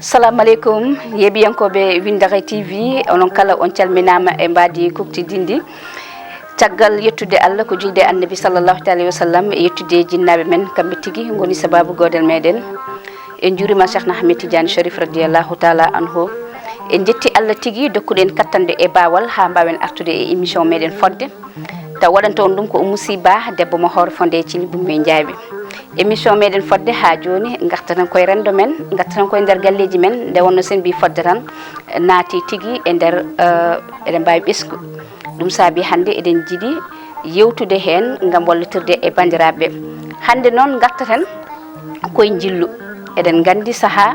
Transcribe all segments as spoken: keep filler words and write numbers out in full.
Salamu aleykum, yeeɓiyankooɓe Winndere T V, onon kala on calminaama e mbaadi kuktidinndi. Caggal yettude Allah, ko julde Annabi sallallahu taala wa sallam, e yettude jinnaaɓe men, kamɓe tigi ngoni sababu goodal meɗen. En njuurima Cheikhna Ahmed Tidiane Chérif radiyallahu taala anhu. En jetti Allah tigi dokkuɗo en kattanɗe e baawal haa mbaawen artude e émission meɗen fodde. Taw waɗanta on ɗum ko Oumou Sy Ba, debbo mo hoore fonde e cili bummi e njaawi. Émission meɗen fodde haa jooni, ngartaten koye renndo men, ngartaten koye nder galleeji men, nde wonno sen mbi fodde tan, naati tigi e nder, eh, eɗen mbaawi ɓesngu. Ɗum saabi hannde eɗen njiɗi yewtude heen ngam wallitirde e banndiraaɓe. Hannde noon ngartaten koye njillu. Eɗen nganndi sahaa,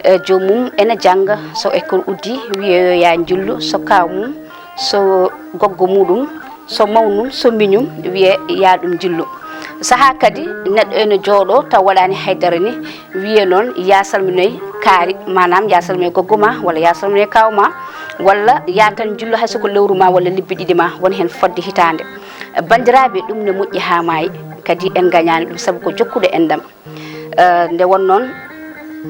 eh, joomum ene jannga, so école uddi, wiye yo yaa njillu, so kaaw mum, so goggo muɗum, so mawnum, so miñum, wiye yaa ɗum njillu. Sahaa kadi neɗɗo ene jooɗo taw waɗaani haydara ni, wiye noon yaa salminoy kaari, maanaam yaa salminoy goggo ma, walla yaa salminoy kaaw ma, walla yaa tan njillu hay so ko lewru ma walla lebbi ɗiɗi ma, won heen fodde hitaande. Banndiraaɓe, ɗum ne moƴƴi haa maayi, kadi en ngañaani ɗum sabu ko jokkuɗo enɗam. Eh, nde won noon,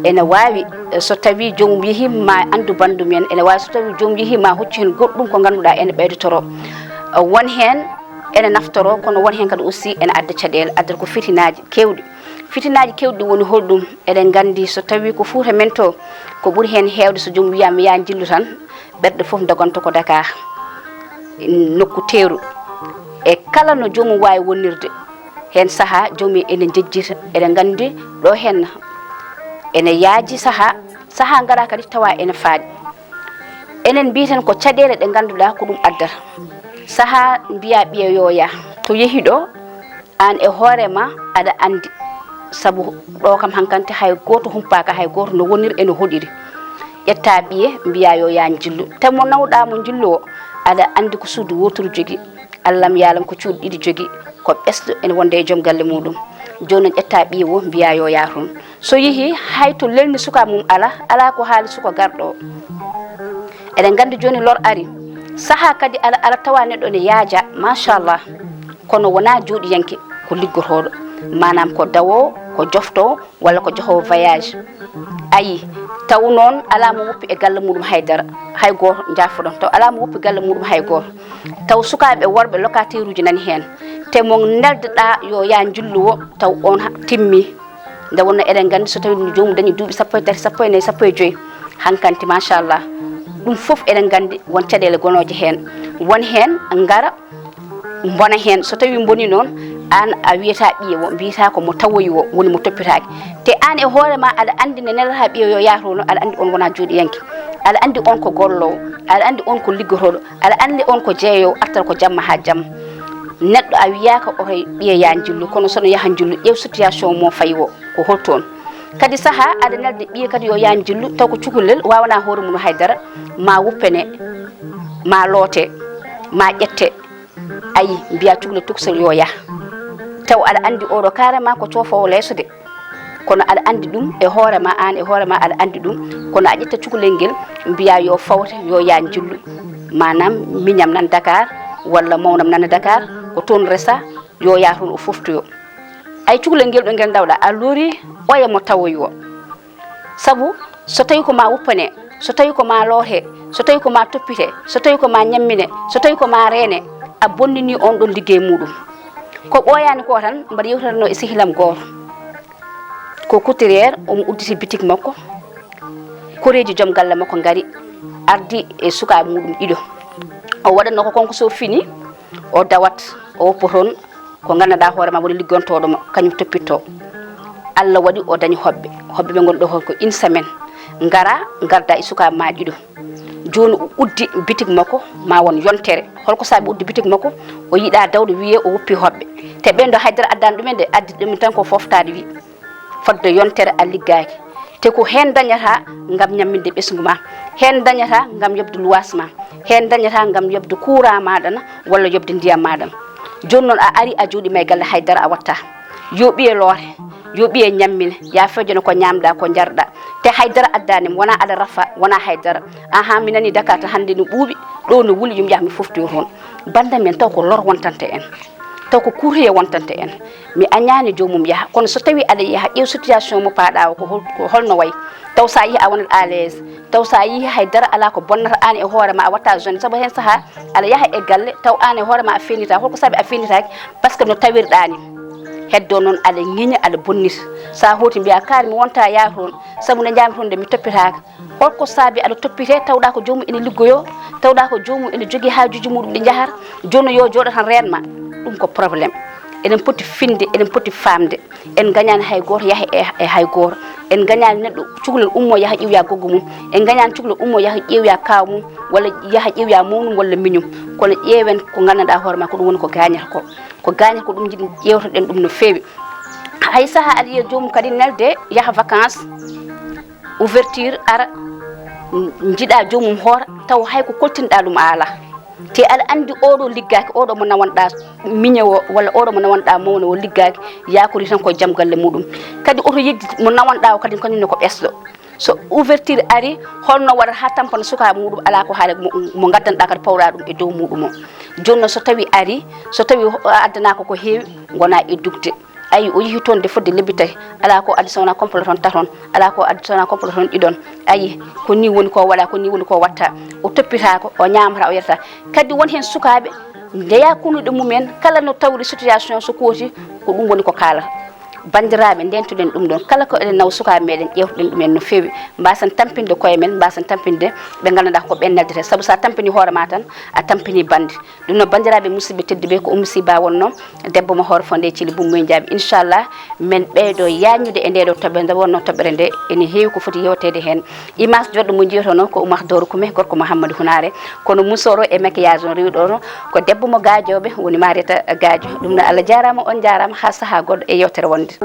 ene waawi, eh, so tawii joomum yehii ma anndu banndum en, ene waawi so tawii joomum yehii ma hoccu heen goɗɗum ko ngannduɗaa ene ɓeydotoroo. Eh, won heen ene naftoroo, kono won heen kadi aussi ene adda caɗeele, addata ko fitinaaji keewɗi. Fitinaaji keewɗi woni holɗum? Eɗen nganndi so tawii ko Fuuta men to, ko ɓuri heen heewde so joomum wiyaama yaa njillu tan, ɓerɗe fof ndoganto ko Dakar, nokku teeru. E kala no joomum waawi wonnirde, heen sahaa joomum ene njejjita, eɗen nganndi ɗo heen ene yaaji sahaa, sahaa ngara kadi tawa ene faaɗi. Enen mbiyeten ko caɗeele ɗe ngannduɗaa ko ɗum addata. Sahaa mbiya ɓiya yo yah, to yehi ɗo, aan e hoore ma aɗa anndi, sabu ɗo kam hankanti hay gooto humpaaka, hay gooto no woniri e no hoɗiri. Ƴetta ɓiye mbiya yo yah njillu, te mo nawɗaa mo njillu o, aɗa anndi ko suudu wooturu jogii. Allam yaalam ko cuuɗi ɗiɗi jogii, ko ɓesɗo ene wonde e joom galle muɗum. Jooni noon ƴetta ɓiye o mbiya yo yah toon. So yehii hay to lelni suka mum alaa, alaa ko haali suka garɗo o. Eɗen nganndi jooni lor ari. Sahaa kadi ala, ala tawa neɗɗo ne yaaja, machallah. Kono wonaa jooɗiyanke, ko liggotooɗo. Maanaam ko dawoowo, ko joftoowo, walla ko jahoowo voyage. Ayi, taw noon alaa mo woppi e galle muɗum hay dara, hay gooto, njaafoɗon. Taw alaa mo woppi galle muɗum hay gooto. Taw sukaaɓe worɓe locataire uji nani heen. Te mo neldaɗaa yo yah njillu o, taw on ha-, timmi. Nde wonno eɗen nganndi so tawii ɗum joomum dañi duuɓi sappo e tati, sappo e nayi, sappo e joyi, hankanti, machallah. Ɗum fof eɗen nganndi won caɗeele gonooje heen. Won heen ngara mbona heen. So tawii mboni noon, aan a wiyata ɓiye o, mbiyata ko mo tawoyi o, woni mo toppitaaki. Te aan e hoore ma aɗa anndi nde nelata ɓiye yo yah toon, aɗa anndi on wonaa jooɗiyanke. Aɗa anndi on ko golloowo, aɗa anndi on ko liggotooɗo, aɗa anndi on ko jeeyoowo, artata ko jamma haa jamma. Neɗɗo a wiyaaka oto ɓiye yah njillu, kono so no yaha njillu, ƴeew situation mo fayi o, ko holtoon. Kadi sahaa aɗa nelda ɓiye kadi yo yah njillu, taw ko cukalel, waawanaa hoore mum hay dara, ma wuppene, ma loote, ma ƴette. Ayi, mbiya cukalel tokosel yo yah. Taw aɗa anndi oɗo carrément ko coofoowo leeso de. Kono aɗa anndi ɗum e hoore ma, aan e hoore ma aɗa anndi ɗum. Kono a ƴetta cukalel ngel, mbiya yo fawte, yo yah njillu. Maanaam miñam nan Dakar, walla mawnam nan Dakar, ko toon resa, yo yah toon o foftoyo. Ay cukalel ngel ɗo ngel ndawɗa, a lori oya mo tawoyi o. Sabu so tawi ko ma wuppane, so tawi ko ma loote, so tawi ko ma toppite, so tawi ko ma ñammine, so tawi ko ma reene, a bonnini on ɗon liggey muɗum. Ko ɓooyaani ko tan, mbaɗa yewtatanoo e sehilam gooto. Ko couturière, omo udditi bitik makko. Koreeji joom galle makko ngari, ardi e sukaaɓe muɗum ɗiɗo. O waɗatno ko konko so fini, o dawat, o woppa toon ko nganndanɗaa hoore ma woni liggontooɗo mo, kañum toppitto. Allah waɗi o dañi hoɓɓe. Hoɓɓe ɓe ngoni ɗo ko une semaine. Ngara, ngarda e sukaaɓe ma ɗiɗo. Jooni o uddi bitik makko, ma won yontere. Holko saabi uddi bitik makko? O yiɗa dawde wiye o woppi hoɓɓe. Te ɓen ɗo haydara addani ɗumen de, addi ɗumen tan ko foftaade wi. Fodde yontere a liggaaki. Te ko heen dañata ngam ñamminde ɓesngu ma. Heen dañata ngam yoɓde luwaas ma. Heen dañata ngam yoɓde kuuraa maɗa na, walla yoɓde ndiyam maɗa. Jooni noon a ari a jooɗima e galle haydara a watta. Yo ɓiye loore, yo ɓiye ñammine, ya fewjano ko ñamɗa, ko njarɗa. Te haydara addani mo, wona aɗa rafa, wona haydara. Aha, mi nani Dakar tan hannde no ɓuuɓi, ɗo no wuli, yum yah mi foftoyo toon. Bannda men taw ko lor wontanta en. Taw ko courrier wontanta en. Mi añaani joomum yaha, kono so tawii aɗa yaha, ƴeew situation mo paaɗaa o, ko hol-, ko holno wayi. Taw so a yehi a wonat à l'aise, taw so a yehi hay dara alaa ko bonnata aan e hoore ma, a watta jeûne. Sabu heen sahaa aɗa yaha e galle, taw aan e hoore ma a feenitaa. Holko saabi a feenitaaki? Parce que no tawirɗaa ni. Heddo noon aɗa ŋiña, aɗa bonnita. So a hooti mbiyaa kaari mi wonta yaha toon, sabu nde njahmi toon nde mi toppitaaka. Holko saabi aɗa toppitee, tawɗaa ko joomum ene liggoyoo, tawɗaa ko joomum ene jogii haajuuji muɗum ɗi njahata, jooni yo jooɗo tan reen ma? Ɗum ko problème. Eɗen poti finde, eɗen poti faamde. En ngañaani hay gooto yaha e, e hay gooto. En ngañaani neɗɗo cukalel ummoo yaha ƴiwoya goggo mum. En ngañaani cukalel ummoo yaha ƴiwoya kaaw mum, walla yaha ƴiwoya mum walla miñum. Kono ƴeewen ko nganndanɗaa hoore ma, ko ɗum woni ko gaañata ko. Ko gaañata ko, ɗum njiɗ-, ƴeewtoɗen ɗum no feewi. Hay sahaa aɗa yiya joomum kadi nelde yaha vacances, ouverture ara, njiɗa joomum hoota, taw hay ko koltinɗa ɗum a alaa. Te aɗa anndi oɗo liggaaki, oɗo mo nawanɗa miñe o, walla oɗo mo nawanɗa mawne o liggaaki, yakori tan ko jam galle muɗum. Kadi oto yejjit mo nawanɗa o kadi kañum ne ko ɓesɗo. So ouverture ari, holno waɗata haa tampana sukaaɓe muɗum? Alaa ko haali mo, mo ngaddanɗa kadi pawɗa ɗum e dow muɗum o. Jooni noon so tawi ari, so tawi o addanaaka ko heewi, ngona e dugde. Ayi, o yehi toon de fodde lebbi tati, alaa ko addi so wonaa complet toon taton, alaa ko addi so wonaa complet toon ɗiɗon. Ayi, ko ni woni ko waɗa, ko ni woni ko watta. O toppitaako, o ñaamata, o yarata. Kadi won heen sukaaɓe njeya konuɗe mumen, kala no tawri situation so kooti, ko ɗum woni ko kaalata. Banndiraaɓe, ndentuɗen ɗum ɗon. Kala ko eɗen nawa sukaaɓe meɗen, ƴeewtuɗen ɗum en no feewi. Mbasen tampinde koye men, mbasen tampinde ɓe nganndanɗaa ko ɓen neldete. Sabu so a tampini hoore ma tan, a tampini bannde. Ɗum noon, banndiraaɓe musidɓe tedduɓe, ko Oumou Sy Ba wonnoo, debbo mo Hoore Fonde Thily Bumboy Jaabi. Inchallah, men ɓeydo yaajnude e ndeɗo toɓɓere, nde wonnoo toɓɓere nde ene heewi ko foti yewteede heen. Image joɗɗo mo njiyotono ko Oumar Doro Koumé, gorko Mouhamadou Hunaare. Kono musoro e maquillage on rewiɗo on ko debbo mo Gaajooɓe, woni Mariata Gaajo. Ɗum noon, Allah jaaraama, on jaaraama, haa sahaa goɗɗo e yewtere wonde.